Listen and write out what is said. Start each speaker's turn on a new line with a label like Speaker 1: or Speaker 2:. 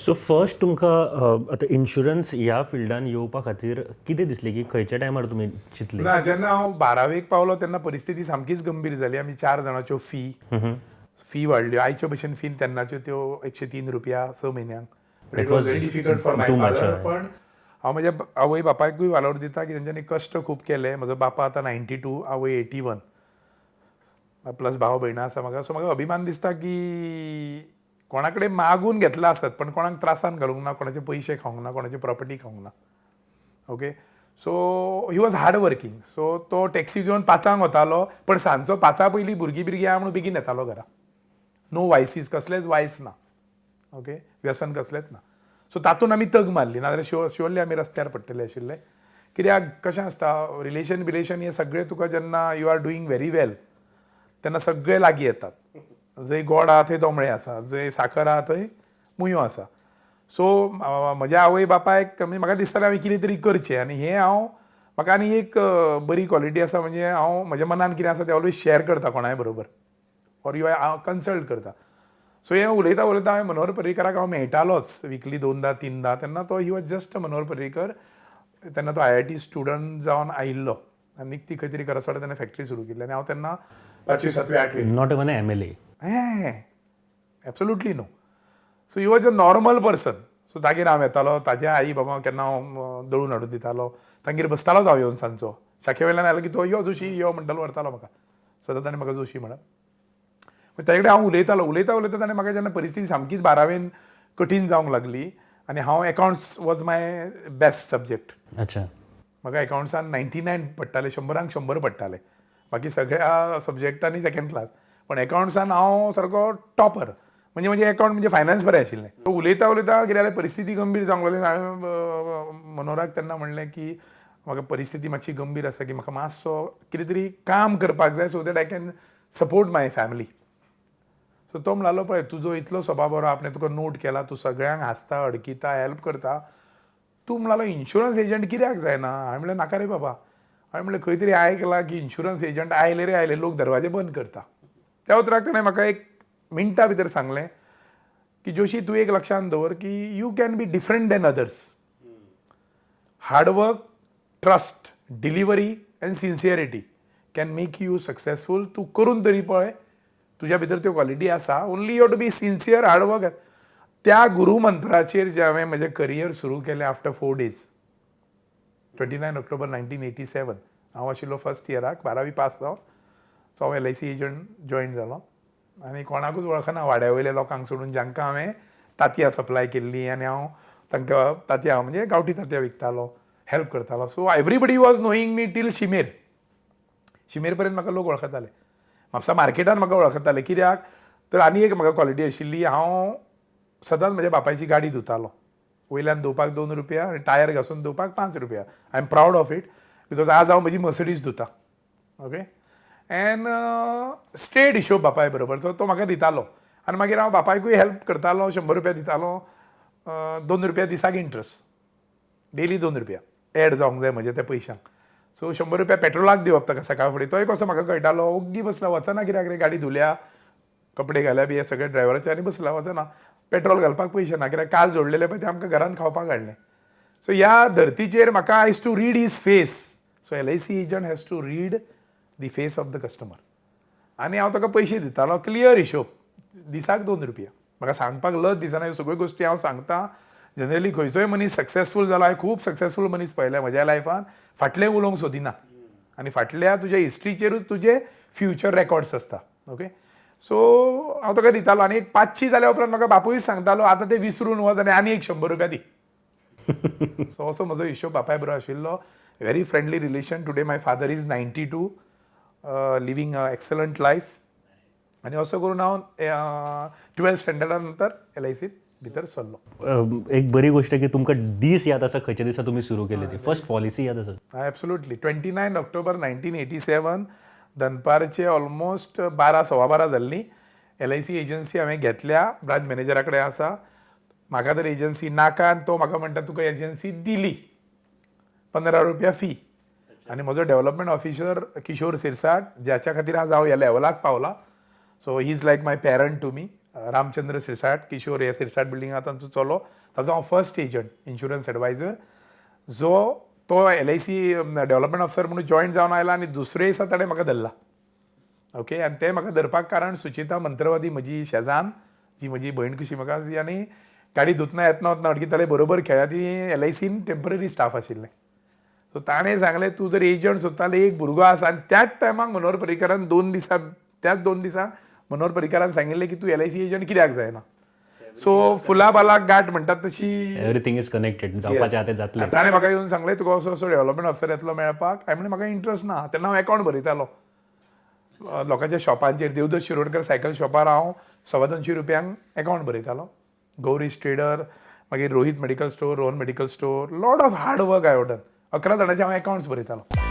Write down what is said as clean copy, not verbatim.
Speaker 1: So first तुमकां आतां insurance ह्या फिल्डान येवपा खातीर कितें दिसलें की खंयच्या टायमार तुमी चिंतलें?
Speaker 2: ना, जेन्ना हांव बारावेक पावलो तेन्ना परिस्थिती सामकीच गंभीर जाली. आमी चार जाणांच्यो फी फी वाडल्यो. आयच्यो भशेन फी, तेन्नाच्यो त्यो 103 रुपया 6 म्हयन्यांक. It was very difficult for my
Speaker 1: too much,
Speaker 2: father.
Speaker 1: हय.
Speaker 2: पण हांव म्हज्या आवय बापायकूय वालोर दिता की तेंच्यांनी कश्ट खूब केले. म्हजो बापा आतां 92, आवय 81, प्लस भाव भयणां आसा म्हाका. सो म्हाका अभिमान दिसता की कोणा कडेन मागून घेतला आसत, पण कोणाक त्रासान घालूंक ना, कोणाचे पयशे खावंक ना, कोणाची प्रॉपर्टी खावंक ना. Okay, so he was hard working. So तो टॅक्सी घेवन 5 वतालो, पण सांजचो 5 पयलीं भुरगीं बिरगीं आहा म्हणून बेगीन येतालो घरा. नो वायसीस, कसलेच वायस ना, ओके, व्यसन कसलेंच ना. सो तातूंत आमी तग मारली, नाजाल्यार शुअरली आमी रस्त्यार पडटले आशिल्ले. कित्याक कशें आसता, रिलेशन बिलेशन हे सगळे तुका जेन्ना you are doing very well तेन्ना सगळे लागीं येतात. जंय गोड आहा थंय दोमळे आसा, जंय साखर आहा थंय मुयो आसा. सो म्हज्या आवय बापायक म्हणजे म्हाका दिसतालें हांवें कितें तरी करचें. आनी हें हांव म्हाका आनी एक बरी क्वॉलिटी आसा, म्हणजे हांव म्हज्या मनान कितें आसा तें ऑलवेज शेअर करता कोणाय बरोबर ऑर you हांव कन्सल्ट करता. सो हें उलयता उलयता हांवें मनोहर पर्रीकराक हांव मेळटालोच विकली दोनदा तिनदा. तेन्ना तो, he was just Manohar Parrikar, तेन्ना तो आयआयटी स्टुडंट जावन आयिल्लो आनी निकती खंय तरी करासवाडा तेन्ना फॅक्टरी सुरू केल्ली आनी हांव तेन्ना पांचवी, सातवी, आठवी.
Speaker 1: Not even MLA.
Speaker 2: हें, absolutely no. So he was a normal person. So तागेर हांव येतालो, ताज्या आई बाबा केन्ना हांव दळून हाडून दितालो, तांगेर बसतालोच हांव येवन. सांजचो शाखे वयल्यान आयलो की तो "यो जोशी, यो" म्हणटालो, व्हरतालो म्हाका सदांच. ताणें म्हाका जोशी म्हणप. मागीर ताजे कडेन हांव उलयतालो. उलयता उलयता ताणें म्हाका, जेन्ना परिस्थिती सामकीच बारावेन कठीण जावंक लागली आनी हांव, accounts was my best subject. म्हाका एकावंट्सान 99 पडटाले, 100 100 पडटाले. बाकी सगळ्या सब्जेक्टांनी सेकंड क्लास, पण एकावंट्सान हांव सारको टॉपर. म्हणजे म्हणजे एकावंट म्हणजे फायनान्स बरें आशिल्लें. उलयता उलयता कितें जालें, परिस्थिती गंभीर जावंक लागली. हांवें मनोहराक तेन्ना म्हणलें की म्हाका परिस्थिती मातशी गंभीर आसा, की म्हाका मातसो कितें तरी काम करपाक जाय so that I can support my family. So तो म्हणालो, "पळय, तुजो इतलो स्वभाव बरो, आपणें तुका नोट केला, तूं सगळ्यांक हांसता, अडकिता, हेल्प करता. तूं," म्हणालो, "इन्शुरन्स एजंट कित्याक जायना?" हांवें म्हणलें, "नाका रे बाबा." हांवें म्हणलें, "खंय तरी आयकलां की इन्शुरन्स एजंट आयले रे आयले, लोक दरवाजे बंद करता." त्या उतराक ताणें म्हाका एक मिनटा भितर सांगलें की "जोशी, तूं एक लक्षांत दवर की you can be different than others. Hard work, trust, delivery and sincerity can make you successful. तूं करून तरी पळय, तुज्या भितर त्यो क्वॉलिटी आसा. Only you to be sincere, hard work." त्या गुरुमंत्राचेर जें हांवें म्हजें करियर सुरू केलें, after 4 days, 29 October 1987, हांव आशिल्लो फर्स्ट इयराक, बारावी पास जावन. सो हांव एलआयसी एजंट जॉयन जालो आनी कोणाकूच वळखना वाड्या वयल्या लोकांक सोडून, जांकां हांवें तांतयां सप्लाय केल्ली आनी हांव तांकां तांतयां म्हणजे गांवठी तांतयां विकतालो, हेल्प करतालो. So everybody was knowing me till शिमेर. शिमेर पर्यंत म्हाका लोक वळखताले. म्हापसा मार्केटान म्हाका वळखताले. कित्याक तर आनी एक म्हाका क्वॉलिटी आशिल्ली, हांव सदांच म्हज्या बापायची गाडी धुतालो. वयल्यान धुवपाक 2 रुपया आनी टायर घासून धुवपाक 5 रुपया. I am proud of it because आज हांव म्हजी मर्सिडीज धुता. ओके, एंड स्ट्रेट हिशोब बापाय बरोबर. सो तो म्हाका दितालो आनी मागीर हांव बापायकूय हेल्प करतालो, 100 रुपया दितालो, 2 रुपया दिसाक इंट्रस्ट, डेली 2 रुपया एड जावंक जाय म्हज्या त्या पयशांक. सो 100 रुपया पेट्रोलाक दिवप ताका सकाळ फुडें. तोय कसो म्हाका कळटालो, ओग्गी बसला, वचना कित्याक रे? गाडी धुल्या, कपडे घाल्या बी हे सगळे ड्रायव्हराचे आनी बसला, वचना. पेट्रोल घालपाक पयशे ना, कित्याक काल जोडलेले पळय ते आमकां घरान खावपाक हाडले. सो ह्या धर्तीचेर म्हाका, I used to read his face. So LIC agent has to read the face of the customer. आनी हांव ताका पयशे दितालो, क्लियर हिशोब, दिसाक 2 रुपया. म्हाका सांगपाक लज दिसना, ह्यो सगळ्यो गोश्टी हांव सांगता. जनरली खंयचोय मनीस सक्सेसफूल जालो, हांवें खूब सक्सेसफूल मनीस पळयले म्हज्या लायफान, फाटलें उलोवंक सोदिना आनी फाटल्या तुज्या हिस्ट्रीचेरूच तुजे फ्युचर रेकॉर्ड्स आसता. ओके, सो हांव ताका दितालो आनी एक पांचशी जाल्या उपरांत म्हाका बापूयच सांगतालो, "आतां ते विसरून वच आनी आनी एक 100 रुपया दी." सो असो म्हजो हिशोब बापाय बरोबर आशिल्लो. Very friendly relation. Today my father is 92, living a excellent life. आनी असो करून हांव ट्वेल्थ स्टँडर्डा नंतर एलआयसीत भितर सरलो.
Speaker 1: एक बरी गोष्ट की तुमकां दीस याद आसा, खंयच्या दिसा तुमी सुरू केली ती फर्स्ट पॉलिसी याद आसा?
Speaker 2: Absolutely. 29 October 1987, दनपारचे ऑलमोस्ट 12, 12:15 जाल्लीं. एलआयसी एजन्सी हांवें घेतल्या, ब्रांच मॅनेजरा कडेन आसा. म्हाका तर एजन्सी नाका आनी तो म्हाका म्हणटा, "तुका एजन्सी दिली, 15 रुपया फी." आनी म्हजो डेव्हलपमेंट ऑफिसर किशोर सिरसाट, ज्याच्या खातीर आज हांव ह्या लेवलाक पावला, so he is like my parent to me. Ramchandra Sirsat, Kishore हे सिरसाट बिल्डिंगांत तांचो चलो, ताजो हांव फर्स्ट एजंट, इन्शुरन्स एडवायजर. जो तो एलआयसी डेव्हलपमेंट ऑफिसर म्हणून जॉयन जावन आयला आनी दुसरे दिसा ताणें म्हाका धरला. ओके, आनी ते म्हाका धरपाक कारण सुचिता मंत्रवादी, म्हजी शेजान, जी म्हजी भयण कशी म्हाका ती, आनी गाडी धुतना येतना वतना अडकी ताणें बरोबर खेळ्ळ्या. ती एलआयसीन टेंपररी स्टाफ आशिल्लें. सो ताणें सांगलें, तूं जर एजंट सोदता जाल्यार एक भुरगो आसा. आनी त्याच टायमाक मनोहर पर्रीकारान 2 दिसां, त्याच 2 दिसांक मनोहर पर्रीकारान सांगिल्लें की तूं एलआयसी एजंट कित्याक जायना? सो फुला बालाक गांठ म्हणटात तशी.
Speaker 1: Everything is connected. जावपाचें आतां जातलें.
Speaker 2: ताणें म्हाका येवन सांगलें, तुका असो असो डेव्हलपमेंट ऑफिसर येतलो मेळपाक. हांवें म्हणलें, म्हाका इंट्रस्ट ना. तेन्ना हांव एकावंट बरयतालो लोकांच्या शॉपांचेर. देवदत्त शिरोडकर सायकल शॉपार हांव 225 रुपयांक एकावंट बरयतालो. गौरीश ट्रेडर, मागीर Rohit medical store, Rohan medical store. Lot of hard work I done. 11 जाणांचे हांव एकावंट्स बरयतालो.